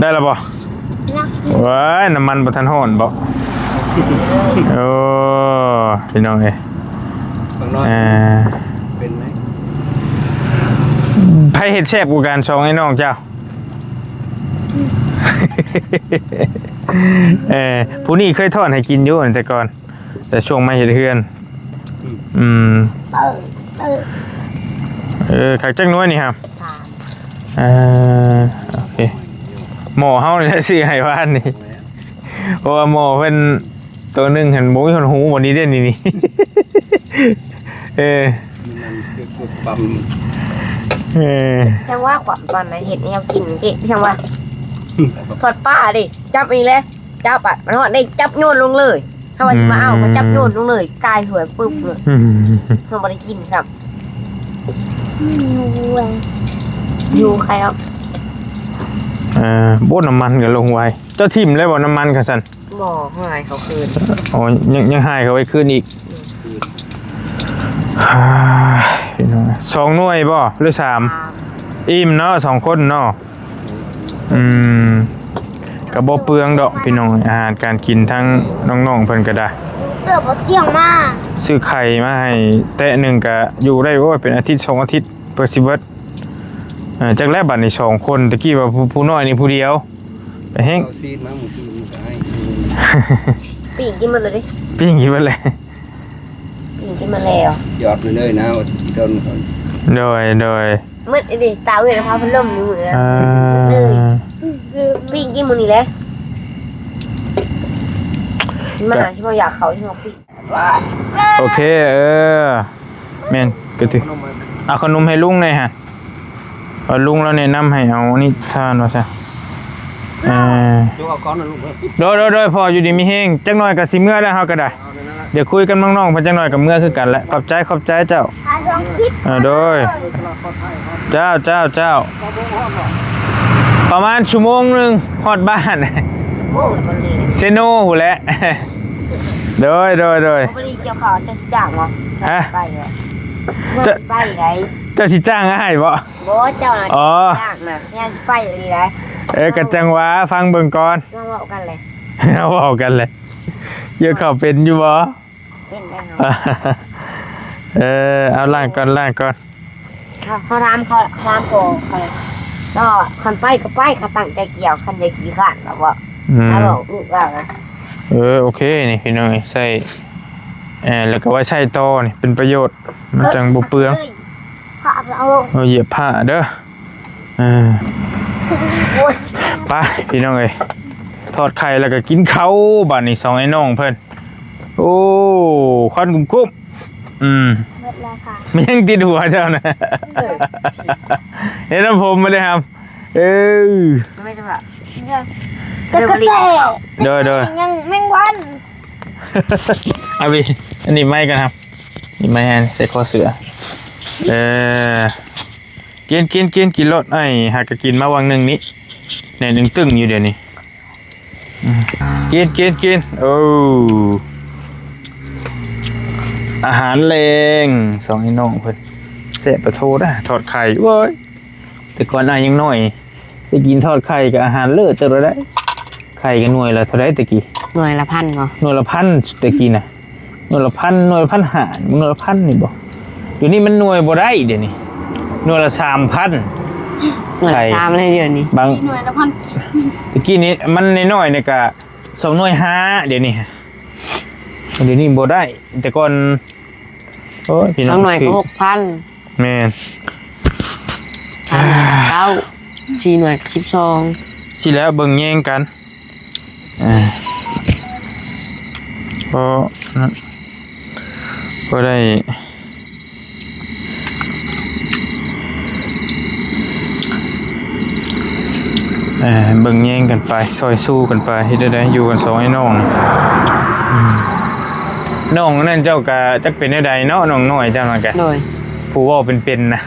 ໄດ້ແລ້ວບໍ່? ຍັງຢູ່. ເວີ້ຍ ນ້ຳມັນບໍ່ທັນຮ້ອນບໍ່? ໂອ້ ພີ່ນ້ອງເອີຍ ເອີ ເປັນໄໝ? ໃຜເຮັດແຊບກວ່າກັນ ສອງໄອ້ນ້ອງເຈົ້າ? ເອີ ຜູ້ນີ້ເຄີຍທອດໃຫ້ກິນຢູ່ແຕ່ກ່ອນ ແຕ່ຊ່ວງມາເຮັດເຮືອນ. ອືມ ເອີ ເອີ ເອີ ຄັກຈັກໜ່ວຍນີ້ຮະ? ສາມ. ເອີ ໂອເຄ ໝໍ້ເຮົານີ້ແຫຼະຊື້ໃຫ້ວານນີ້ ເພາະວ່າໝໍ້ເພິ່ນໂຕໜຶ່ງຫັ້ນບໍ່ມີຫອດຮູ ບໍ່ນີ້ເດ້ນີ້ ນີ້ ເອີ ມັນຄື ຄືຄວາມ ເອີ ຈັ່ງວ່າຄວາມຕອນນັ້ນເຮັດແນວກິນເດ້ ຈັ່ງວ່າທອດປາເດ້ ຈັບນີ້ແຫຼະ ຈັບອະ ມັນຮອດໄດ້ຈັບໂຍນລົງເລີຍ. ເຮົາວ່າຊິມາເອົາ ອືມ ກໍຈັບໂຍນລົງເລີຍ ກາຍຖ້ວຍປຶບເລີຍ ອືມ ເຮົາບໍ່ໄດ້ກິນຊ້ຳ. ຢູ່ໃຄເນາະ ເອີ ໂອ້ ນ້ຳມັນກໍລົງໄວ. ເຈົ້າຖິ້ມແລ້ວບໍ່ນ້ຳມັນຄັນຊັ້ນ? ບໍ່ ໃຫ້ເຂົາຄືນ. ອໍ ຍັງ ຍັງໃຫ້ເຂົາໄວ້ຄືນອີກ. ອືມ ອ່າ ພີ່ນ້ອງ ສອງໜ່ວຍບໍ່ ຫຼື ສາມ? ສາມ. ອີ່ມເນາະ ສອງຄົນເນາະ. ອືມ ກໍບໍ່ເປືອງດອກພີ່ນ້ອງ ອາຫານການກິນທັງນ້ອງໆເພິ່ນກໍໄດ້. ເກືອບບໍ່ທ່ຽງມາ ຊື້ໄຂ່ມາໃຫ້ແຕະໜຶ່ງກໍຢູ່ໄດ້ ໂອ້ຍ ເປັນອາທິດສອງອາທິດເພື່ອຊິເບິດ. ເອີ ຈັກແລ້ວບັດນີ້ສອງຄົນ ຕະກີ້ວ່າຜູ້ ຜູ້ນ້ອຍນີ້ຜູ້ດຽວ ໄປແຮງ ເອົາຊີ້ນມາມື້ຊື່ນີ້ກໍໃຫ້ ປີ້ງກິນໝົດເລີຍເດ້ ປີ້ງກິນໝົດເລີຍ. ກິນ ກິນມາແລ້ວ ຢອດມາເລີຍນະ ວ່າຊິກິນຕົ້ນກ່ອນ. ໂດຍ ໂດຍ ໝົດອີ່ຫຼີ ຕາເວຍນະພາພັດລົມຢູ່ມື້ນັ້ນ ອ່າ ເລີຍ ປີ້ງກິນມື້ນີ້ແຫຼະ ມາ ຊິບໍ່ຢາກເຂົ້າ ຊິບໍ່ປີ້ງ. ໂອເຄ ເອີ ແມ່ນ ກໍຖື ເອົາຂະໜົມໃຫ້ລຸງແດ່ຮະ ເອົາ ລຸງລາວແນະນຳໃຫ້ເອົາອັນນີ້ທານວ່າຊະ. ເອີ ໂດຍ ໂດຍ ໂດຍ ພໍ່ຢູ່ດີມີແຮງ ຈັກໜ່ອຍກໍຊິເມືອແລ້ວ ເຮົາກໍໄດ້ ດຽວຄຸຍກັບນ້ອງໆເພິ່ນຈັກໜ່ອຍກໍເມືອຄືກັນແຫຼະ. ຂອບໃຈ ຂອບໃຈເຈົ້າ. ເອີ ໂດຍ ເຈົ້າ ເຈົ້າ ເຈົ້າ ປະມານຊົ່ວໂມງໜຶ່ງຮອດບ້ານ ເຊໂນພຸ້ນແຫຼະ. ໂດຍ ໂດຍ ໂດຍ ບໍ່ໄດ້ກ່ຽວເຂົ້າ ເຈົ້າຊິຈ້າງບໍ່? ຮະ? ໄປເດີ ເຈົ້າ ໄປໄດ ເຈົ້າຊິຈ້າງອ້າຍບໍ່? ບໍ່ ເຈົ້ານະ ອໍ ຈ້າງນະ ຍ່າງຊິໄປອີ່ຫຼີໄດ. ເອີ ກໍຈັ່ງວ່າຟັງເບິ່ງກ່ອນ ເຮົາເວົ້າກັນແຫຼະ ເຮົາເວົ້າກັນແຫຼະ. ກ່ຽວເຂົ້າເປັນຢູ່ບໍ່? ເປັນໄດເຮົາ ເອີ ເອົາລ້າງກ່ອນ ລ້າງກ່ອນ. ເຮົາ ເຮົາຖາມເຂົາ ຖາມພໍ່ເຂົາ ເຂົາວ່າຄັນໄປກໍໄປ ເຂົາຕັ້ງໃຈກ່ຽວ ຄັນຢ່າຂີ້ຄ້ານ ເຂົາເວົ້າ ອືມ ເຮົາບອກລູກເຮົານະ. ເອີ ໂອເຄ ນີ້ພີ່ນ້ອງ ໃສ່ ເອີ ແລ້ວກໍໄວ້ໃຊ້ຕໍ່ ນີ້ເປັນປະໂຫຍດ ມັນຈັ່ງບໍ່ເປືອງ. ເອີ ເອີ ຢຽບຜ້າເດີ. ເອີ ໂອ້ຍ ໄປພີ່ນ້ອງເອີຍ ທອດໄຂ່ແລ້ວກໍກິນເຂົ້າບາດນີ້ ສອງໄອ້ນ້ອງເພິ່ນ. ໂອ້ ຄວັນກຸ້ມໆ. ອືມ ໝົດແລ້ວຄ່ະ ມັນຍັງຕິດຫົວເຈົ້ານະ. ເອີ ເຮັດນ້ຳຜົມມາເດ້ຫຳ. ເອີ ແຕ່ກະແຕ ໂດຍ ໂດຍ ຍັງແມງວັນ. ເອົາບີ ອັນນີ້ໄມ້ກັນຫຳ ນີ້ໄມ້ໃຫ້ໃສ່ຄໍເສື້ອ. ເອີ ກິນ ກິນ ກິນ ກິນໂລດ. ອ້າຍຫາກະກິນມາຫວ່າງໜຶ່ງນີ້ ແໜ້ໜຶ່ງຕຶ້ງຢູ່ດຽວນີ້. ອືມ ກິນ ກິນ ກິນ. ໂອ້ ອາຫານແລງ ສອງໄອ້ນ້ອງເພິ່ນ ແຊບປະໂທດາ ທອດໄຂ່. ໂອ້ຍ ແຕ່ກ່ອນອ້າຍຍັງນ້ອຍ ໄດ້ກິນທອດໄຂ່ກໍອາຫານເລີດເຕີບແລ້ວໄດ໋. ໄຂ່ກໍໜ່ວຍລະເທົ່າໃດແຕ່ກີ້? ໜ່ວຍລະພັນບໍ່? ໜ່ວຍລະພັນແຕ່ກີ້ນະ ໜ່ວຍລະພັນ ໜ່ວຍລະພັນຫ້າ ໜ່ວຍລະພັນນີ້ບໍ່? ດຽວນີ້ມັນໜ່ວຍບໍ່ໄດ້ ດຽວນີ້ໜ່ວຍລະສາມພັນ. ໜ່ວຍລະສາມແລ້ວດຽວນີ້ ບາງ ໜ່ວຍລະພັນ ແຕ່ກີ້ນີ້ມັນນ້ອຍໆນີ້ກະສອງໜ່ວຍຫ້າ ດຽວນີ້ ດຽວນີ້ບໍ່ໄດ້. ແຕ່ກ່ອນ ໂອ້ຍ ພີ່ນ້ອງ ສອງໜ່ວຍກໍຫົກພັນ. ແມ່ນ ເກົ້າ ສີ່ໜ່ວຍສິບສອງ. ຊິແລ້ວເບິ່ງແຍງກັນ ເອີ ພໍນັ້ນ ພໍໄດ້ ເອີ ເບິ່ງແຍງກັນໄປ ຊ່ອຍສູ້ກັນໄປ ເຮັດແນວໃດຢູ່ກັນສອງໄອ້ນ້ອງ. ອືມ ນ້ອງອັນນັ້ນເຈົ້າກະຈັກເປັນແນວໃດເນາະ ນ້ອງນ້ອຍເຈົ້ານັ້ນກະ ໂດຍ ຜູ້ເວົ້າເປັນໆນະ.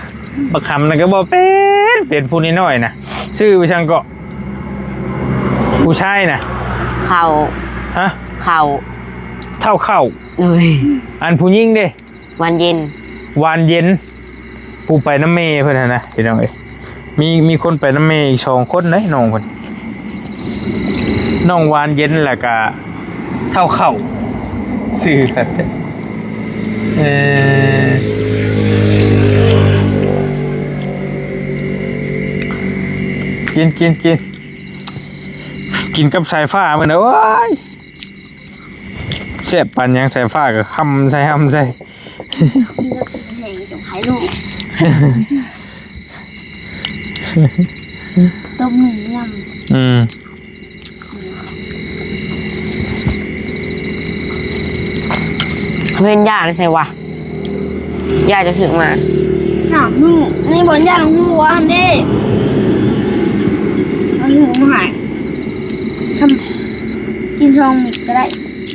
ບັກຫຳນັ້ນກໍບໍ່ເປັນ ເປັນຜູ້ນ້ອຍໆນະ. ຊື່ວ່າຫຍັງເກາະ ຜູ້ຊາຍນະ? ເຂົ້າ ຮະ? ເຂົ້າ ເຖົ້າເຂົ້າ. ໂດຍ ອັນຜູ້ຍິງເດ? ຫວານເຢັນ ຫວານເຢັນ ຜູ້ໄປນຳແມ່ເພິ່ນຫັ້ນນະ ພີ່ນ້ອງເອີຍ. ມີ ມີຄົນໄປນຳແມ່ອີກສອງຄົນເດ້ ນ້ອງເພິ່ນ. ນ້ອງຫວານເຢັນ ແລ້ວກະເຖົ້າເຂົ້າ ຊື່ ເອີ ກິນ ກິນ ກິນ ກິນກັບສາຍຟ້າມື້ນະ ໂອ້ຍ ແຊບປານຫຍັງ ສາຍຟ້າກໍຫຳໃສ່ ຫຳໃສ່ ກິນກັບແຫ້ງ ຈະໃຫ້ລູກ ຕົ້ມໜຶ້ງຍຳ ອືມ ເພິ່ນຢາໃສ່ວະ ຢາຈະຊື້ມາ ໜາຮູ້ ໃນບ່ອນຢາຮູ້ວ່າຫັ້ນເດ້ ເອົາຊື້ມາໃຫ້ ທຳ ກິນສອງເມັດກໍໄດ້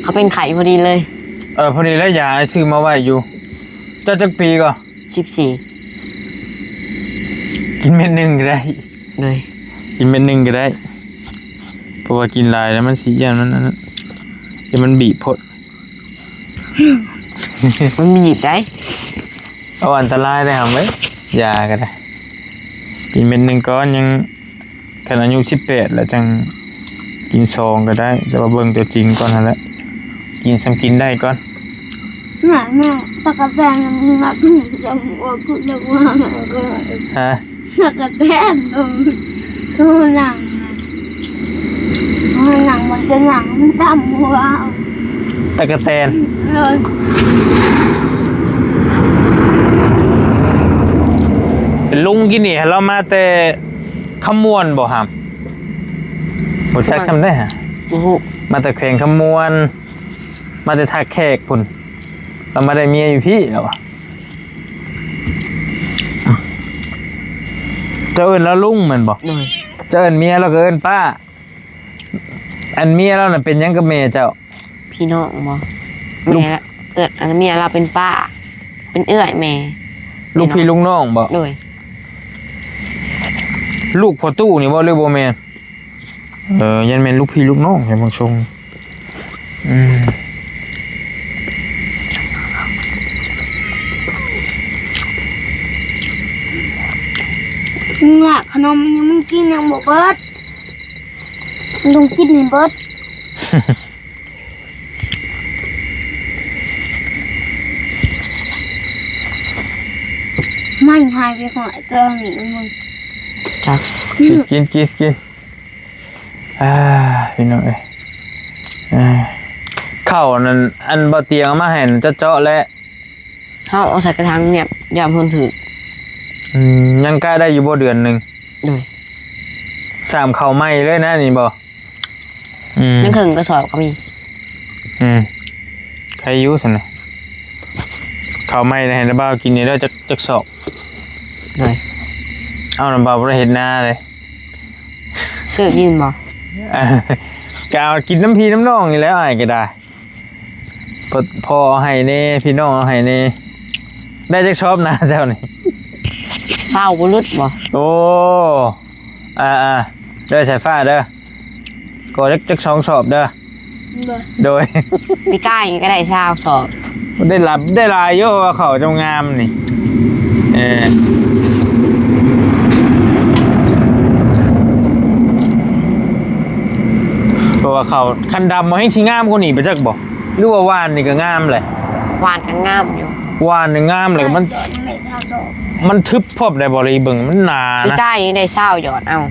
ເຂົາເປັນໄຂ້ພໍດີເລີຍ ເອີ ພໍດີແລ້ວ ຢາອ້າຍຊື້ມາໄວ້ຢູ່ ເຈົ້າຈັກປີກໍ? ສິບສີ່ ກິນເມັດໜຶ່ງກໍໄດ້ ໂດຍ ກິນເມັດໜຶ່ງກໍໄດ້ ເພາະວ່າກິນຫຼາຍແລ້ວມັນຊິຢ້ານມັນອັນນັ້ນ ຢ້ານມັນບີບໂພດ ມັນບີບໄດ໋ ເອົາ ອັນຕະລາຍໄດ໋ຫຳເອີຍ ຢາກໍໄດ້ ກິນເມັດໜຶ່ງກ່ອນ ຍັງ ຄັນອາຍຸສິບແປດແລ້ວຈັ່ງກິນສອງກໍໄດ້ ແຕ່ວ່າເບິ່ງຕົວຈິງກ່ອນຫັ້ນແຫຼະ ກິນສ່ຳກິນໄດ້ກ່ອນ ໜ້າ ແມ່ ຕະກະແຕນມັນມັກກິນຈຳອວກ ຄືຈະວ່າ ຮະ ຕະກະແຕນ ໂຕໜັງ ໂຕໜັງມັນຈະໜັງ ມັນຕຳຫົວ ຕະກະແຕນ ເອີ ເປັນລຸງກິນນີ້ ລາວມາແຕ່ ຄຳມ່ວນບໍ່ຫຳ? ບໍ່ຈັກຊ່ຳເດ້ຫະ ບໍ່ຮູ້ ມາແຕ່ແຂວງຄຳມ່ວນ ມາແຕ່ທ່າແຂກພຸ້ນ ລາວມາໄດ້ເມຍຢູ່ພີ້ລາວວ່າ ເຈົ້າເອີ້ນລາວລຸງແມ່ນບໍ່? ໂດຍ ເຈົ້າເອີ້ນເມຍລາວກໍເອີ້ນປ້າ ອັນເມຍລາວນະເປັນຫຍັງກັບແມ່ເຈົ້າ? ພີ່ນ້ອງບໍ່? ລູກ ແມ່ ເອື້ອຍ ອັນເມຍລາວເປັນປ້າ ເປັນເອື້ອຍແມ່ ລູກພີ່ລູກນ້ອງບໍ່? ໂດຍ ລູກພໍ່ຕູ້ນີ້ບໍ່ ຫຼືບໍ່ແມ່ນ? ເອີ ຢ້ານແມ່ນລູກພີ່ລູກນ້ອງແທ້ບາງຊົງ ອືມ ມຶງລະຂະໜົມຍັງ ມຶງກິນຍັງບໍ່ເບິດ ຕ້ອງກິນໃຫ້ເບິດ ມັນຫາຍໄປຂອງໄອ້ເກີງນີ້ ມຶງ ຈັກ ກິນ ກິນ ກິນ ກິນ ອ່າ ພີ່ນ້ອງເອີຍ ອ່າ ເຂົ້ານັ້ນ ອັນບໍ່ຕຽງເອົາມາໃຫ້ນັ້ນ ເຈົ້າເຈາະແລ້ວ ເຮົາເອົາໃສ່ກະຖາງແຍບ ຢ້ານເພິ່ນຖືກ ອືມ ຍັງກະໄດ້ຢູ່ບໍ່ເດືອນໜຶ່ງ? ໂດຍ ສາມເຂົ້າໃໝ່ເລີຍນະນີ້ບໍ່? ອືມ ຍັງເຄິ່ງກະສອບກໍມີ ອືມ ໃຄຢູ່ຊັ້ນນະ ເຂົ້າໃໝ່ໃຫ້ນ້າບ່າວກິນນີ້ເດີ ຈັກ ຈັກສອບ ໂດຍ ເອົາ ນ້າບ່າວບໍ່ໄດ້ເຮັດນາເດ້ ຊື້ກິນບໍ່? ກະເອົາກິນນຳພີ່ນຳນ້ອງນີ້ແຫຼະ ອ້າຍກໍໄດ້ ພໍ່ ພໍ່ເອົາໃຫ້ແດ່ ພີ່ນ້ອງເອົາໃຫ້ແດ່ ໄດ້ຈັກສອບນາເຈົ້ານີ້? ຊາວບໍ່ຫຼຸດບໍ່? ໂອ້ ອ່າໆ ເດີ ສາຍຟ້າເດີ ກໍຈັກ ຈັກສອງສອບເດີ ໂດຍ ໂດຍ ປີກາຍນີ້ກໍໄດ້ຊາວສອບ ໄດ້ຫຼາຍ ໄດ້ຫຼາຍຢູ່ ເພາະວ່າເຂົ້າເຈົ້າງາມນີ້ ເອີ ເພາະວ່າເຂົ້າຄັນດຳມັນແຮ່ງຊິງາມກວ່ານີ້ໄປຈັກບໍ່ ຫຼືວ່າຫວ່ານນີ້ກໍງາມແຫຼະ? ຫວ່ານກໍງາມຢູ່ ຫວ່ານນີ້ງາມແຫຼະ ມັນ ມັນທຶບພ້ອມໄດ້ບໍ່ ລີເບິ່ງມັນໜານະ ປີກາຍນີ້ໄດ້ຊາວຢອດເອົາ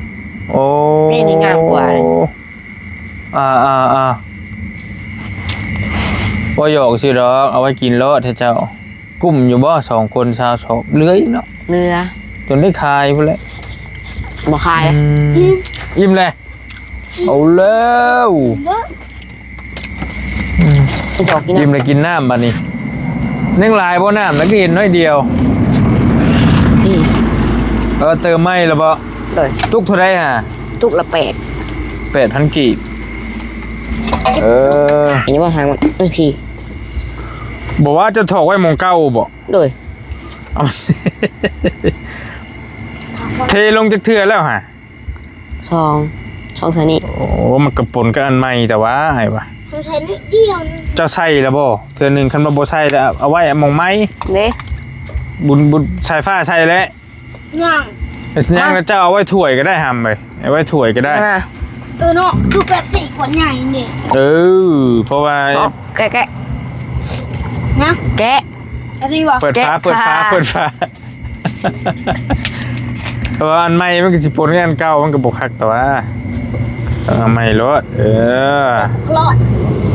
ໂອ້ ປີນີ້ງາມກວ່າ ອ່າໆໆ ບໍ່ຫຍອກຊື່ດອກ ເອົາໄວ້ກິນໂລດເທາະເຈົ້າ ກຸ້ມຢູ່ບໍ່ ສອງຄົນຊາວສອບ ເຫຼືອຢູ່ເນາະ ເຫຼືອ ຈົນໄດ້ຂາຍພຸ້ນແຫຼະ ບໍ່ຂາຍ ອືມ ອີ່ມແຫຼະ ເອົາແລ້ວ ເບິດ ອືມ ໄປຈອກກິນນ້ຳ ອີ່ມແລ້ວກິນນ້ຳບັດນີ້ ຍັງຫຼາຍບໍ່ນ້ຳ ແລ້ວກໍເຫັນໜ້ອຍດຽວ ນີ້ ເອີ ເຕີມໃໝ່ແລ້ວບໍ່? ໂດຍ ຕຸກເທົ່າໃດຫະ? ຕຸກລະແປດ ແປດພັນກີບ ເອີ ອັນນີ້ບໍ່ທາງມັນ ເອີ ພີ້ ບໍ່ວ່າຈະຖອກໄວ້ໝ່ອງເກົ່າບໍ່? ໂດຍ ເອົາ ເທລົງຈັກເທື່ອແລ້ວຫະ? ສອງ ສອງເທື່ອນີ້ ໂອ້ ມັນກະປົນກັບອັນໃໝ່ແຕ່ວ່າ ອ້າຍວ່າ ເຮົາໃສ່ໜ້ອຍດຽວໜຶ່ງ ເຈົ້າໃສ່ລະບໍ່? ເທື່ອໜຶ່ງ ຄັນວ່າບໍ່ໃສ່ລະເອົາໄວ້ໝ່ອງໃໝ່ເດ້ ບຸນ ບຸນ ສາຍຟ້າໃສ່ແລ້ວ ຍັງ ຍັງ ແລ້ວເຈົ້າເອົາໄວ້ຖ້ວຍກໍໄດ້ຫຳເອີຍ ເອົາໄວ້ຖ້ວຍກໍໄດ້ ນະ ເອີເນາະ ຄືເປັບຊີຂວດໃຫຍ່ນີ້. ເອີ ເພາະວ່າ ເກາະ ແກະ ແກະ ນະ ແກະ ອັນນີ້ບໍ່? ເປີດຝາ ແກະ ເປີດຝາ ຝາ ເປີດຝາ. ເພາະວ່າອັນໃໝ່ມັນກໍຊິປົນກັບອັນເກົ່າ ມັນກໍບໍ່ຄັກແຕ່ວ່າ ເອົາໃໝ່ໂລດ. ເອີ ແບບຄລອດ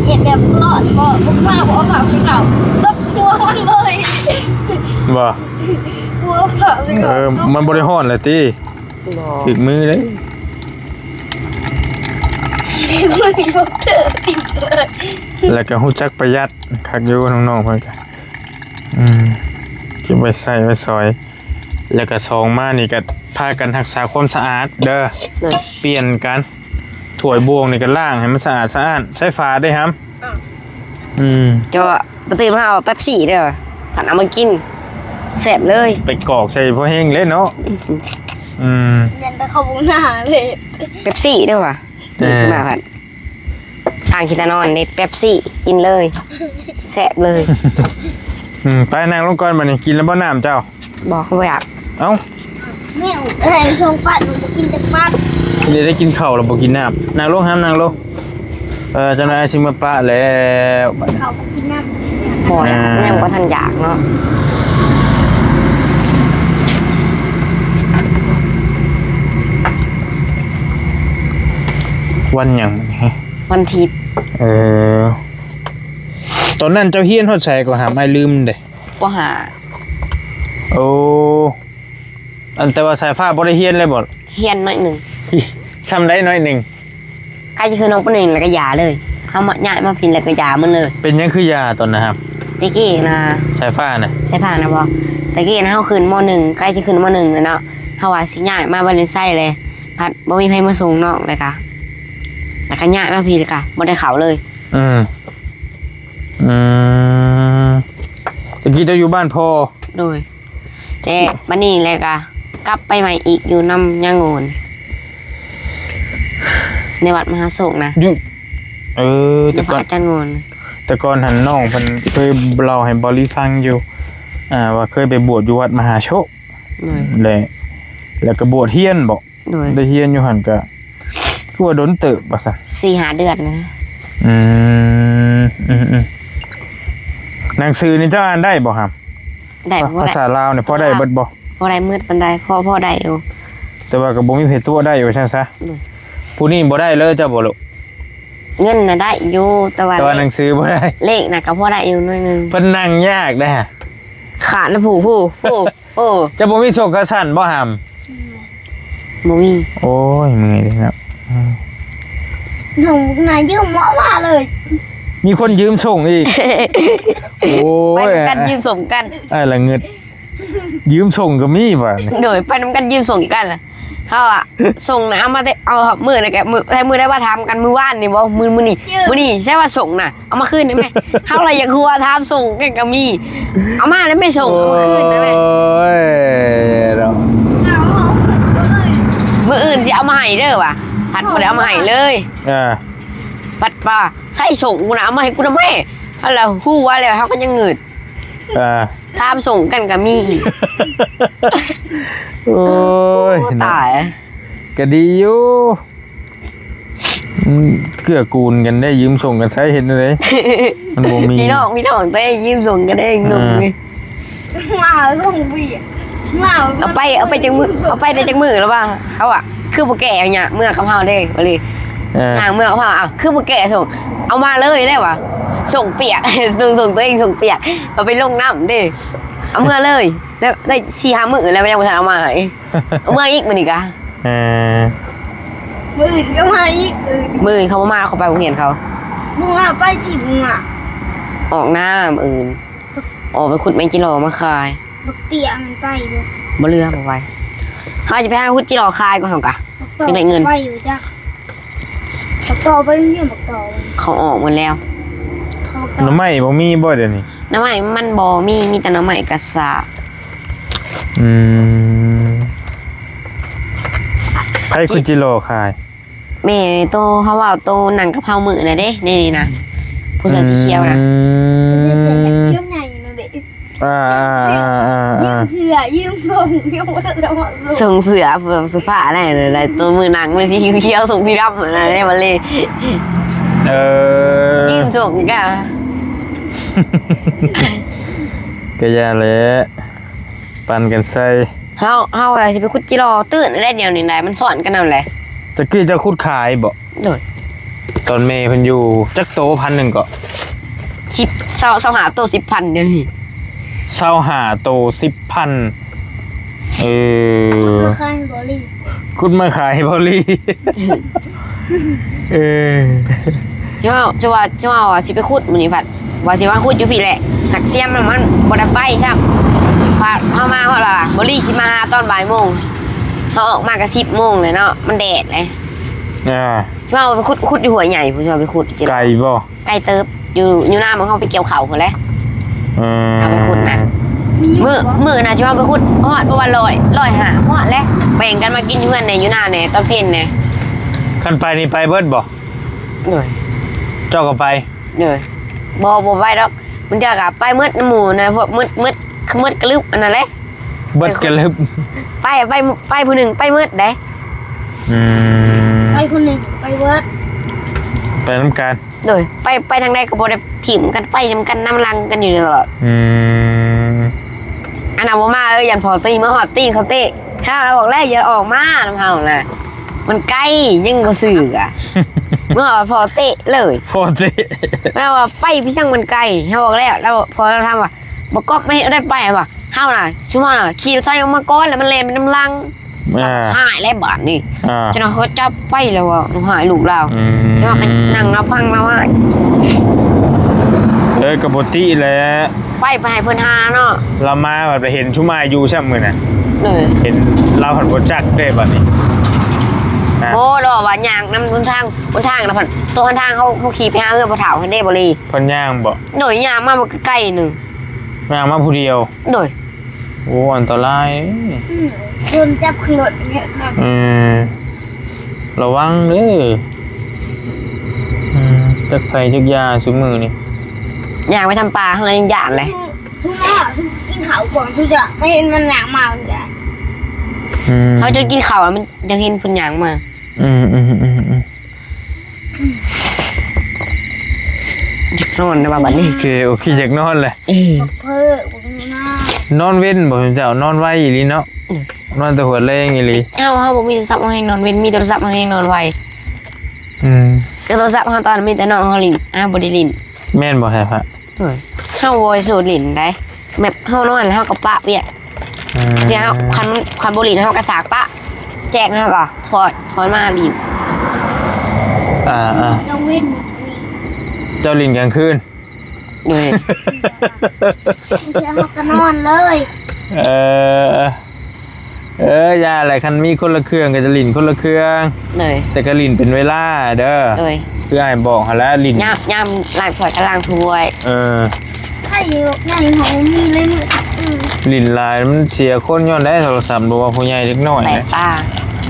ເຮັດແບບຄລອດ ບໍ່ ບໍ່ວ່າ ບໍ່ເອົາຜ້າໃສ່ເຂົ້າ ຕົບຫົວມັນເລີຍ. ບໍ່? ບໍ່ເອົາຜ້າໃສ່ເຂົ້າ ເອີ ຕົບ ມັນບໍ່ໄດ້ຮ້ອນແຫຼະຕິ? ບໍ່ ຖືກມືເດ້. ແລ້ວກໍຮູ້ຈັກປະຢັດຄັກຢູ່ ນ້ອງໆເພິ່ນກໍ ອືມ ເກັບໄວ້ໃຊ້ໄວ້ສອຍ. ແລ້ວກໍສອງມານີ້ກໍພາກັນຮັກສາຄວາມສະອາດເດີ ໂດຍ ປ່ຽນກັນ ຖ້ວຍບ່ວງນີ້ກໍລ້າງໃຫ້ມັນສະອາດສະອ້ານ ໃຊ້ຝາເດ້ຫຳ. ອືມ ເຈົ້າວ່າບໍ່ຕື່ມ ເຮົາເອົາເປັບຊີເດີ ພັດເອົາມາກິນ ແຊບເລີຍ. ໄປກອກໃສ່ພໍແຮງເລີຍເນາະ. ອືມ ອືມ ແມ່ນແຕ່ເຂົ້າບໍ່ໜ້າເລີຍ ເປັບຊີເດີວ່າ. ເອີ ມາພັດ ທາງຄິດຕານອນເດ້ ເປັບຊີ ກິນເລີຍ ແຊບເລີຍ. ອືມ ໄປນັ່ງລົງກ່ອນບັດນີ້. ກິນແລ້ວບໍ່ນ້ຳເຈົ້າ? ບໍ່ ບໍ່ຢາກ. ເອົ້າ ແມ່ງ ເອີ ຊ່ວງປັດມັນກໍກິນແຕ່ປັດ ເດ ໄດ້ກິນເຂົ້າແລ້ວບໍ່ກິນນ້ຳ. ນັ່ງລົງຫຳ ນັ່ງລົງ. ເອີ ຈັກໜ່ອຍອ້າຍຊິມາປະແລ້ວ ເຂົ້າບໍ່ກິນນ້ຳ. ບໍ່ ອ່າ ຍັງບໍ່ທັນຢາກເນາະ. ວັນຫຍັງ? ວັນທິດ. ເອີ ຕອນນັ້ນເຈົ້າຮຽນຮອດໃສກໍຫາ ອ້າຍລືມເດ້. ປໍຫ້າ. ໂອ້ ອັນ ແຕ່ວ່າສາຍຟ້າບໍ່ໄດ້ຮຽນເລີຍບໍ່? ຮຽນໜ້ອຍໜຶ່ງ. ຊ່ຳໃດໜ້ອຍໜຶ່ງ? ໃກ້ຈະຂຶ້ນຫ້ອງ ປໍໜຶ່ງ ແລ້ວກໍຢ່າເລີຍ. ເຮົາມາ ຍ້າຍມາພີ້ແລ້ວກໍຢ່າໝົດເລີຍ. ເປັນຫຍັງຄືຢ່າຕອນນັ້ນຫຳ? ແຕ່ກີ້ນະ ສາຍຟ້ານະ ສາຍຟ້ານະບໍ? ແຕ່ກີ້ນະ ເຮົາຂຶ້ນ ມໍໜຶ່ງ ໃກ້ຈະຂຶ້ນ ມໍໜຶ່ງ ແລ້ວເນາະ ເຮົາວ່າຊິຍ້າຍມາວາເລນໄຊແລ້ວ ພັດບໍ່ມີໃຜມາສົ່ງນ້ອງ ແລ້ວກະ ແລ້ວກະຍ້າຍມາພີ້ ແລ້ວກະບໍ່ໄດ້ເຂົ້າເລີຍ. ອືມ ອືມ ແຕ່ກີ້ເຈົ້າຢູ່ບ້ານພໍ່? ໂດຍ. ແຕ່ບັດນີ້ແລ້ວກະກັບໄປໃໝ່ອີກ ຢູ່ນຳຍາໂງນ ໃນວັດມະຫາໂຊກນະ ຢູ່ ເອີ ແຕ່ກ່ອນ ອາຈານໂງນ ແຕ່ກ່ອນຫັ້ນນ້ອງເພິ່ນເຄີຍເລົ່າໃຫ້ບ່າວລີຟັງຢູ່ ອ່າ ວ່າເຄີຍໄປບວດຢູ່ວັດມະຫາໂຊກ. ໂດຍ. ແລະ ແລ້ວກໍບວດຮຽນບໍ? ໂດຍ. ໄດ້ຮຽນຢູ່ຫັ້ນກະ ຄືວ່າດົນເຕີບວ່າຊັ້ນ ສີ່ຫ້າເດືອນນະ. ອືມ ອືມໆ ໜັງສືນີ້ເຈົ້າອ່ານໄດ້ບໍ່ຫຳ? ໄດ້ ພາ ພາສາລາວນີ້ພໍໄດ້ເບິດບໍ່? ບໍ່ໄດ້ໝົດປານໃດ ພໍ ພໍໄດ້ຢູ່ ແຕ່ວ່າກໍບໍ່ມີໃຜຕົວະໄດ້ວ່າຊັ້ນຊະ. ໂດຍ. ຜູ້ນີ້ບໍ່ໄດ້ເລີຍ ເຈົ້າບໍ່ລູກ? ເງິນນະໄດ້ຢູ່ ແຕ່ວ່າ ແຕ່ວ່າໜັງສືບໍ່ໄດ້ ເລກນະກໍພໍໄດ້ຢູ່ໜ້ອຍໜຶ່ງ. ເພິ່ນນັ່ງຍາກເດ້ ຂາດນະ ຜູ້ ຜູ້ ຜູ້. ໂອ້ ເຈົ້າບໍ່ມີໂຊກຂາສັ້ນບໍ່ຫຳ? ບໍ່ມີ. ໂອ້ຍ ເມື່ອຍເດ້ເນາະ. ອືມ ນ້ອງນາຢືມໝໍມາເລີຍ ມີຄົນຢືມສົ່ງອີກ. ໂອ້ຍ ໄປນຳກັນ ຢືມສົ່ງກັນ ອ້າຍລະງຶດ ຢືມສົ່ງກໍມີບາດນີ້. ໂດຍ ໄປນຳກັນ ຢືມສົ່ງກັນ. ເຮົາອະ ສົ່ງນະ ເອົາມາແຕ່ ເອົາຮອດມື້ນະ ກະມື້ ແຕ່ມື້ໃດວ່າຖາມກັນ ມື້ວານນີ້ບໍ ມື້ ມື້ນີ້ ມື້ນີ້ໃຊ້ວ່າສົ່ງນະ ເອົາມາຄືນໄດ້ໄໝ? ເຮົາລະຢາກຮູ້ວ່າຖາມສົ່ງກັນກໍມີ ເອົາມາແລ້ວໄມ່ສົ່ງ ເອົາມາຄືນໄດ້ໄໝ? ໂອ້ຍເນາະ ມື້ອື່ນຊິເອົາມາໃຫ້ເດີວ່າ ພັດບໍ່ໄດ້ເອົາມາໃຫ້ເລີຍ. ເອີ ພັດວ່າໃຊ້ສົ່ງກູນະ ເອົາມາໃຫ້ກູນະແມ້. ເຮົາລະຮູ້ວ່າແລ້ວ ເຮົາກໍຍັງງຶດ. ເອີ ຖາມສົ່ງກັນກໍມີອີກ. ໂອ້ຍ ໂອ້ ເນາະ ຕາຍ ກໍດີຢູ່. ອືມ ເກື້ອກູນກັນໄດ້ ຢືມສົ່ງກັນໃຊ້ ເຮັດແນວໃດ? ມັນບໍ່ມີ ພີ່ນ້ອງ ພີ່ນ້ອງໄດ້ຢືມສົ່ງກັນເອງ. ເອີ ໜຸ່ມນີ້ ມາສົ່ງເບຍ ມາ ເອົາໄປ ເອົາໄປຈັກມື້ ເອົາໄປໄດ້ຈັກມື້ແລ້ວວ່າ ເຮົາອະ ຄືບໍ່ແກ່ເອົາຫຍັງເມືອກັບເຮົາເດ້ ວ່າລີ. ເອີ ຍ່າງເມືອກັບເຮົາ ເອົາ ຄືບໍ່ແກ່ສົ່ງ ເອົາມາເລີຍແລ້ວວ່າ ສົ່ງປຽກ ສົ່ງ ສົ່ງຕົວເອງ ສົ່ງປຽກ ເອົາໄປລົງນ້ຳເດ້ ເອົາເມືອເລີຍ. ແລ້ວໄດ້ສີ່ຫ້າມື້ແລ້ວ ຍັງບໍ່ທັນເອົາມາໃຫ້. ເອົາເມືອອີກມື້ນີ້ກະ ເອີ ມື້ອື່ນກໍມາອີກ. ເອີ ມື້ອື່ນເຂົາບໍ່ມາ ເຂົາໄປໂຮງຮຽນເຂົາ. ມຶງວ່າໄປຕິ ມຶງວ່າ ອອກນາມື້ອື່ນ ອອກໄປຂຸດແມງຈີຫຼໍ່ມາຂາຍ. ບັກເຕ້ຍມັນໄປຢູ່ ບໍ່ເຫຼືອ ບໍ່ໄປ. ເຮົາຈະໄປຫາຂຸດຈີຫຼໍ່ຂາຍກ່ອນ ເຮົາກະ ບັກຕອ ຈັ່ງໄດ້ເງິນ ໄປຢູ່ຈັກ. ບັກຕອໄປຢູ່ ບັກຕອ ເຂົາອອກໝົດແລ້ວ. ເຂົາ ໜໍ່ໄມ້ບໍ່ມີບໍ່ດຽວນີ້? ໜໍ່ໄມ້ມັນບໍ່ມີ ມີແຕ່ໜໍ່ໄມ້ກະຊາ. ອືມ ໃຜຂຸດຈີຫຼໍ່ຂາຍ? ແມ່ໂຕເຮົາເວົ້າ ໂຕນັ່ງກັບເຮົາມື້ນະເດ້ ນີ້ນະ ຜູ້ເສື້ອສີຂຽວນະ. ອືມ ເສື້ອຂຽວໃຫຍ່ນະເດ້. ອ່າໆໆໆ ຢືມເສື້ອ ຢືມສົ່ງ ຍັງບໍ່ທັນໄດ້ຮອດສົ່ງ ສົ່ງເສື້ອເພື່ອສະພາໄດ້ ໄດ້ໂຕມືໜັງ ມືສີຂຽວ ສົ່ງສີດຳຫັ້ນນະ ໄດ້ບັດນີ້ ເອີ ຢືມສົ່ງກະ ກະຢ່າແຫຼະ ປັ່ນກັນໃສ່ ເຮົາ ເຮົາວ່າຊິໄປຂຸດຈີ່ລໍຕື່ນໄດ້ດຽວນີ້ໄດ໋ ມັນຊ້ອນກັນນຳແຫຼະ ຕະກີ້ເຈົ້າຂຸດຂາຍບໍ່? ໂດຍ ຕອນແມ່ເພິ່ນຢູ່ ຈັກໂຕ ພັນໜຶ່ງເກາະ? ສິບ ຊາວ ຊາວຫ້າໂຕ ສິບພັນ ດຽວນີ້ ຊາວຫ້າໂຕ ສິບພັນ ເອີ ຂຸດມາຂາຍບໍລີ ຂຸດມາຂາຍບໍລີ ເອີ ເຈົ້າ ເຈົ້າວ່າ ເຈົ້າວ່າຊິໄປຂຸດມື້ນີ້ພັດ ວ່າຊິມາຂຸດຢູ່ພີ້ແຫຼະ ຫາກຊຽມມັນບໍ່ໄດ້ໄປຊ້ຳ ພັດເຮົາມາຮອດວ່າບໍລີຊິມາຫາຕອນບ່າຍໂມງ ເຮົາອອກມາກະສິບໂມງແລ້ວເນາະ ມັນແດດເລີຍ ອ່າ ຊິວ່າໄປຂຸດ ຂຸດຢູ່ຫ້ວຍໃຫຍ່ພຸ້ນ ຊິວ່າໄປຂຸດຢູ່ ໄກບໍ່? ໄກເຕີບ ຢູ່ ຢູ່ນາໝ່ອງເຮົາໄປກ່ຽວເຂົ້າພຸ້ນແຫຼະ ເອີ ເຮົາໄປຂຸດນະ ມື້ ມື້ນະຊິວ່າໄປຂຸດຮອດປະມານຮ້ອຍ ຮ້ອຍຫ້າຮອດແຫຼະ ແບ່ງກັນມາກິນຢູ່ເຮືອນແດ່ ຢູ່ນາແດ່ ຕອນເພັນແດ່ ຄັນໄປນີ້ໄປເບິດບໍ່? ໂດຍ ເຈົ້າກໍໄປ? ໂດຍ ບໍ່ ບໍ່ໄປດອກ ບາງເທື່ອກໍໄປໝົດນຳໝູ່ນະ ພວກໝົດ ໝົດ ໝົດກະລຶບອັນນັ້ນແຫຼະ ເບິດກະລຶບ ໄປ ໄປ ໄປຜູ້ໜຶ່ງໄປໝົດເດ້ ອືມ ໄປຜູ້ໜຶ່ງໄປເບິດ ໄປນຳກັນ ໂດຍ ໄປ ໄປທາງໃດກໍບໍ່ໄດ້ຖິ້ມກັນ ໄປນຳກັນນຳຫຼັງກັນຢູ່ຕະຫຼອດ ອືມ ອັນນັ້ນບໍ່ມາເລີຍ ຢ້ານພໍ່ຕີ ເມື່ອຮອດຕີເຂົາເຕະ ເຮົາບອກແລ້ວຢ່າອອກມານຳເຮົານະ ມັນໄກ ຍັງບໍ່ຊື່ກະ ເມື່ອຮອດພໍ່ເຕະເລີຍ ພໍ່ເຕະ ລາວວ່າໄປໄປຫຍັງມັນໄກ ເຮົາບອກແລ້ວ ລາວ ພໍ່ລາວຖາມວ່າ ບັກກອບມາເຮັດແນວໃດໄປ ວ່າ ເຮົານະ ຊຸມເຮົານະຂີ່ລົດໄຖອອກມາກ່ອນ ແລ້ວມັນແລ່ນໄປນຳຫຼັງ ອ່າ ຮ້າຍແລ້ວບາດນີ້ ອ່າ ເຈົ້ານາຍເຂົາຈັບໄປແລ້ວວ່າ ຮ້າຍລູກລາວ ອືມ ເຈົ້ານາຍກໍນັ່ງລຳພັງລາວຮ້າຍ ເອີ ກໍບໍ່ຕິແຫຼະ ໄປ ໄປໃຫ້ເພິ່ນຫາເນາະ ລາວມາບັດໄປເຫັນຊຸມອ້າຍຢູ່ຊ້ຳມື້ນະ ເອີ ເຫັນລາວພັດບໍ່ຈັກເດ້ບັດນີ້ ໂອ້ ລາວວ່າຍ່າງນຳຫົນທາງ ຫົນທາງນະພັດ ໂຕຫົນທາງເຮົາ ເຮົາຂີ່ໄປຫາເຮືອນພໍ່ເຖົ້າຫັ້ນເດ້ ບໍ່ລີ ເພິ່ນຍ່າງບໍ່? ໂດຍ ຍ່າງມາບໍ່ໄກໆໜຶ່ງ ຍ່າງມາຜູ້ດຽວ ໂດຍ ໂອ້ ອັນຕະລາຍ ອືມ ໂດນຈັບຂຶ້ນລົດເນາະ ເອີ ລະວັງເດີ ອືມ ຈັກໃຜຈັກຢາຊຸມື້ນີ້ ຍ່າງໄປທຳປ່າເຮົາຍັງຢ້ານເລີຍ ຊຸມເຮົາ ຊຸມກິນເຂົ້າກ່ອນ ຊຸມຈະໄປເຫັນມັນຍ່າງມາ ອືມ ເຮົາຈົນກິນເຂົ້າແລ້ວ ມັນຍັງເຫັນເພິ່ນຍ່າງມາ ອືມໆໆໆ ຢາກນອນແລ້ວວ່າບັດນີ້ ໂອເຄ ໂອເຄ ຢາກນອນແຫຼະ ເອີ ນອນເວັນບໍ່ເຈົ້າ ນອນໄວອີ່ຫຼີເນາະ ອືມ ນອນແຕ່ຫົວແລງອີ່ຫຼີ ເຮົາ ເຮົາບໍ່ມີໂທລະສັບ ເຮົາແຮ່ງນອນເວັນ ມີໂທລະສັບ ເຮົາແຮ່ງນອນໄວ ອືມ ແຕ່ໂທລະສັບເຮົາຕອນມີແຕ່ນ້ອງເຮົາຫຼິ້ນ ອ້າຍບໍ່ໄດ້ຫຼິ້ນ ແມ່ນບໍ່ແທ້ພະ? ໂດຍ ເຮົາບໍ່ໄດ້ໂສດຫຼິ້ນໃດ ແບບເຮົານອນແລ້ວເຮົາກໍປະວຽກ ອືມ ແຕ່ເຮົາ ຄັນ ຄັນບໍ່ຫຼິ້ນເຮົາກໍສາກປະ ແຈ້ງເຮົາກໍຖອດ ຖອດມາຫຼິ້ນ ອ່າໆ ກາງເວັນ ເຈົ້າຫຼິ້ນກາງຄືນ ໂດຍ ເຮົາກໍນອນເລີຍ ເອີ ເອີ ຢ່າແຫຼະ ຄັນມີຄົນລະເຄື່ອງກໍຈະຫຼິ້ນຄົນລະເຄື່ອງ ໂດຍ ແຕ່ກໍຫຼິ້ນເປັນເວລາເດີ ໂດຍ ຄືອ້າຍບອກຫັ້ນແຫຼະ ຫຼິ້ນ ຍາມ ຍາມລ້າງຖ້ວຍກໍລ້າງຖ້ວຍ ເອີ ໃຜຢູ່ໃນຫ້ອງມີເລີຍ ຫຼິ້ນຫຼາຍມັນເສຍຄົນ ຍ້ອນໄດ້ໂທລະສັບ ບໍ່ວ່າຜູ້ໃຫຍ່ເດັກນ້ອຍ ສາຍຕາ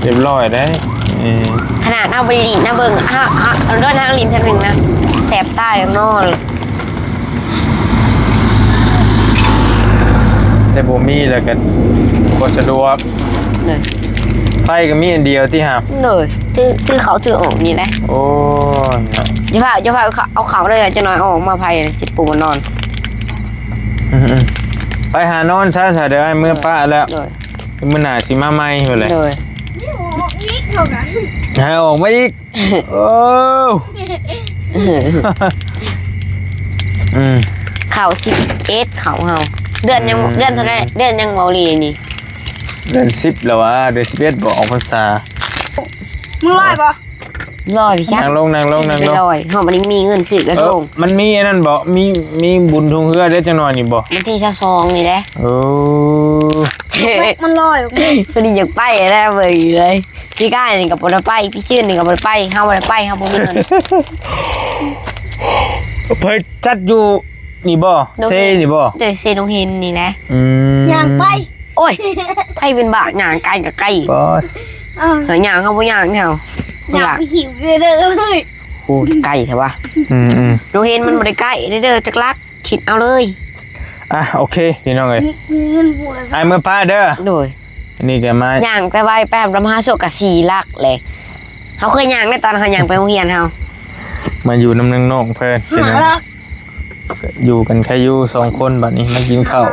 ຮຽບຮ້ອຍໄດ໋ ເອີ ຂະໜາດເຮົາບໍ່ໄດ້ຫຼິ້ນນະ ເບິ່ງ ເຮົາ ເຮົາ ເຮົາຫຼິ້ນເທື່ອໜຶ່ງນະ ແສບຕາຢ່າງນອນ ແຕ່ບໍ່ມີແລ້ວກໍບໍ່ສະດວກ ໂດຍ ໄຟກໍມີອັນດຽວຕິຫາ ໂດຍ ຖື ຖືເຂົ້າຖືອອກນີ້ແຫຼະ ໂອ້ຍເນາະ ຢ່າພາ ຢ່າພາເອົາເຂົ້າເດີ ຈັກໜ່ອຍເອົາອອກມາ ໄຟຊິປູມານອນ ອືມໆ ໄປຫານອນຊະ ຊະ ດຽວອ້າຍເມືອປະແລ້ວ ໂດຍ ມື້ໜ້າຊິມາໃໝ່ພຸ້ນແຫຼະ ໂດຍ ໃຫ້ອອກມາອີກ ໂອ້ ອືມ ເຂົ້າສິບເອັດເຂົ້າເຮົາ ເດືອນຍັງ ອືມ ເດືອນເທົ່າໃດ ເດືອນຍັງເວົ້າລີນີ້ ເດືອນສິບແລ້ວຫວາ ເດືອນສິບເອັດບໍ່ອອກພັນສາ ມື້ລອຍບໍ່ ລອຍໄປຊະ ນັ່ງລົງ ນັ່ງລົງ ນັ່ງລົງ ລອຍ ເຮົາບໍ່ໄດ້ມີເງິນຊື້ກະທົງ ເອີ ມັນມີອັນນັ້ນບໍ່ ມີ ມີບຸນທົ່ງເຮືອເດ້ ຈັກໜ່ອຍນີ້ບໍ່ ວັນທີຊາວສອງນີ້ແຫຼະ ເອີ ມັນລອຍ ພໍດີຢາກໄປແລ້ວເບິ່ງຢູ່ເລີຍ ປີກາຍນີ້ກໍບໍ່ໄດ້ໄປ ປີຊືນນີ້ກໍບໍ່ໄດ້ໄປ ເຮົາບໍ່ໄດ້ໄປ ເຮົາບໍ່ມີເງິນ ເພິ່ນຈັດຢູ່ນີ້ບໍ່ ໂດຍ ເຊນີ້ບໍ່ ໂດຍ ເຊດອງເຫັນນີ້ແຫຼະ ອືມ ຍ່າງໄປ ໂອ້ຍ ໃຜເປັນບ້າ ຍ່າງໄກກໍໄກ ບໍ່ ເອີ ເຮົາຍ່າງ ເຮົາບໍ່ຍ່າງແນວ ຍ່າງໄປຫິວເດີ ໂອ້ຍ ໄກແທ້ວະ ອືມໆ ດອງເຫັນມັນບໍ່ໄດ້ໃກ້ເດີ ຈັກຫຼັກ ຄິດເອົາເລີຍ ອ່ະ ໂອເຄ ພີ່ນ້ອງເອີຍ ມີ ມີເງິນຜູ້ລະ ອ້າຍເມືອປ້າເດີ ໂດຍ ອັນນີ້ກໍມາ ຍ່າງໄປໄວ ໄປນຳມະຫາໂຊກກໍສີ່ຫຼັກເລີຍ ເຮົາເຄີຍຍ່າງໃນຕອນເຮົາຍ່າງໄປໂຮງຮຽນເຮົາ ມາຢູ່ນຳນ້ອງໆເພິ່ນ ພີ່ນ້ອງ ຢູ່ກັນໃຄຢູ່ສອງຄົນ ບັດນີ້ມາກິນເຂົ້າ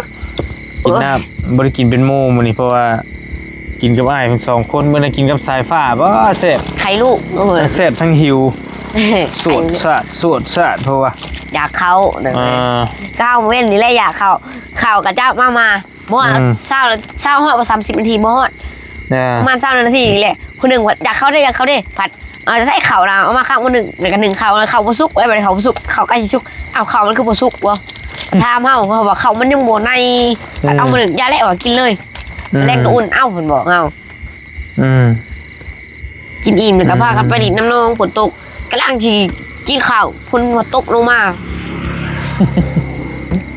ກິນນ້ຳ ບໍ່ໄດ້ກິນເປັນໝູ່ມື້ນີ້ ເພາະວ່າກິນກັບອ້າຍເພິ່ນສອງຄົນ ມື້ນັ້ນກິນກັບສາຍຟ້າ ບໍ່ແຊບ ໄຂ່ລູກ ໂອ້ຍ ທັງແຊບທັງຫິວ ສວດສາດ ສວດສາດ ເພາະວ່າຢາກເຂົ້າ ເອີ ເຊົ້າເວັນນີ້ແຫຼະຢາກເຂົ້າ ເຂົ້າກະຈະມາ ມາ ບໍ່ ອືມ ຊາວ ຊາວຮອດບໍ່ ສາມສິບນາທີບໍ່ຮອດ ເອີ ປະມານຊາວນາທີນີ້ແຫຼະ ຜູ້ໜຶ່ງວ່າຢາກເຂົ້າເດ້ ຢາກເຂົ້າເດ້ ພັດ ເອົາໃສ່ເຂົ້ານະ ເອົາມາຄາບມື້ໜຶ່ງ ແລ້ວກໍໜຶ້ງເຂົ້າ ເຂົ້າບໍ່ສຸກ ເອີ ບັດນີ້ເຂົ້າບໍ່ສຸກ ເຂົ້າໃກ້ຊິສຸກ ເອົາ ເຂົ້າມັນຄືບໍ່ສຸກວະ ຖາມເຮົາ ເຮົາວ່າເຂົ້າມັນຍັງບໍ່ໃນ ອືມ ເອົາມື້ໜຶ່ງ ຢ່າແລ້ວວ່າກິນເລີຍ ອືມ ແລ້ວກໍອຸ່ນເອົາ ເພິ່ນບອກເຮົາ ອືມ ກິນອີ່ມແລ້ວກໍພາກັນໄປຫຼິ້ນນຳນ້ອງ ຝົນຕົກ ກຳລັງຊິກິນເຂົ້າ ຝົນກໍຕົກລົງມາ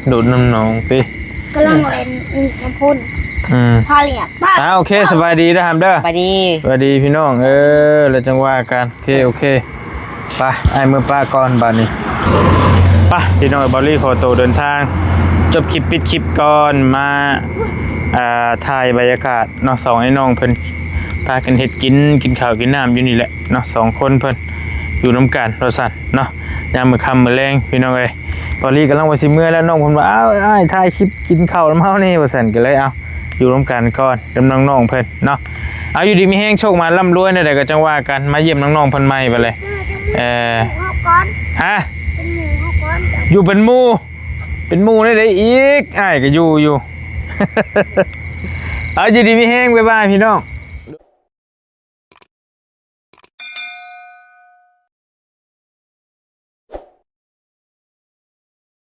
ໂດດນຳໜອງຕິ ກຳລັງຫຼິ້ນນຳຝົນ ອືມ ພາລຽບ ອ່າ ໂອເຄ ສະບາຍດີເດີຫຳເດີ ສະບາຍດີ ສະບາຍດີພີ່ນ້ອງ ເອີ ແລ້ວຈັ່ງວ່າກັນ ໂອເຄ ໂອເຄ ໄປ ອ້າຍເມືອປ້າກ່ອນບາດນີ້ ໄປ ພີ່ນ້ອງ ເບົາລີຂໍໂຕເດີນທາງ ຈົບຄລິບປິດຄລິບກ່ອນ ມາ ອ່າ ຖ່າຍບັນຍາກາດເນາະ ສອງອ້າຍນ້ອງເພິ່ນ ພາກັນເຮັດກິນ ກິນເຂົ້າກິນນ້ຳຢູ່ນີ້ແຫຼະເນາະ ສອງຄົນເພິ່ນ ຢູ່ນຳກັນວ່າຊັ້ນເນາະ ຍາມມື້ຄ່ຳມື້ແລງ ພີ່ນ້ອງເອີຍ ເບົາລີກຳລັງວ່າຊິເມືອແລ້ວ ນ້ອງເພິ່ນວ່າ ອ້າວ ອ້າຍ ຖ່າຍຄລິບກິນເຂົ້ານຳເຮົາແດ່ ວ່າຊັ້ນ ກໍເລີຍ ເອົາ ຢູ່ນຳກັນກ່ອນ ນຳນ້ອງໆເພິ່ນເນາະ ເອົາ ຢູ່ດີມີແຮງ ໂຊກໝານລ່ຳລວຍ ແນວໃດກໍຈັ່ງວ່າກັນ ມາຢ້ຽມນ້ອງໆເພິ່ນໃໝ່ ບັດເລີຍ ເອີ ເປັນໝູ່ເຮົາກ່ອນ ຮະ ເປັນໝູ່ເຮົາກ່ອນ ຢູ່ເປັນໝູ່ ເປັນໝູ່ແນວໃດອີກ ອ້າຍກໍຢູ່ຢູ່ ເອົາ ຢູ່ດີມີແຮງ ບາຍບາຍ ພີ່ນ້ອງ.